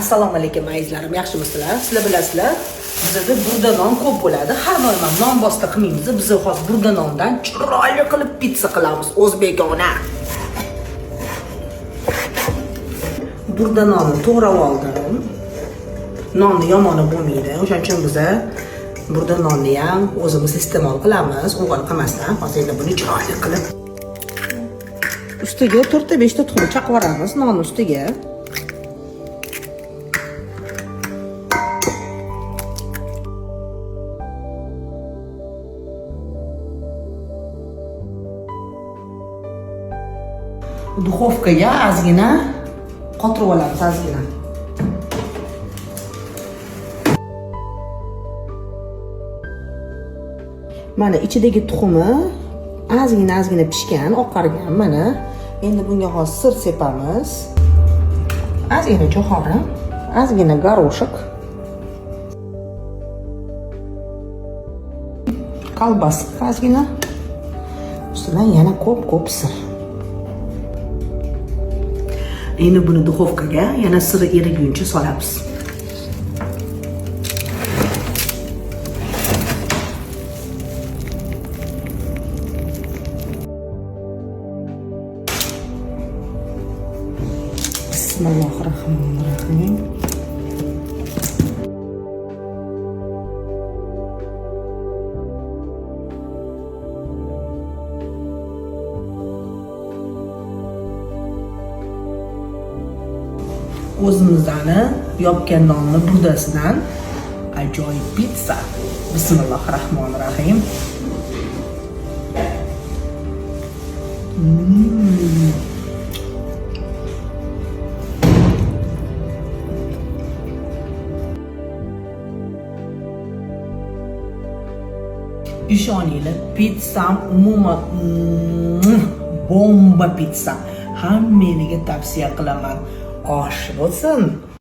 Assalomu alaykum azizlarim, yaxshimisizlar? Sizlar bilasizlar, bizada burda non ko'p bo'ladi. Har doim ham non bosta qilmaymiz. Biz hozir burda nondan chiroyli qilib pitsa qilamiz, o'zbekona. Burda nonni to'g'rab oldim. Nonni yomoni bo'lmaydi. O'shaning uchun biza burda nonni ham o'zimiz iste'mol qilamiz, o'g'il qilmasdan. Hozir endi buni chiroyli qilib ustiga 4 ta 5 ta tuxum chaqib yuboramiz nonni ustiga. Duxovkaga ozgina qotirib olamiz ozgina. Mana ichidagi tuxumi ozgina ozgina pishgan, oqargan mana. Endi bunga hozir sir sepamiz. Ozgina jo'xori, ozgina горошек. Kolbasa ozgina. Ustidan yana ko'p-ko'p sir. Endi buni duxovkaga yana siri eriguncha solamiz. Bismillahirrahmanirrahim. O'zimizni yopgan nonni burdasidan ajoyib pitsa. Bismillahirrahmanirrahim. Ishoninglar, pitsam umuman bomba pitsa. Hammanglarga tavsiya qilaman. Osh bo'lsin.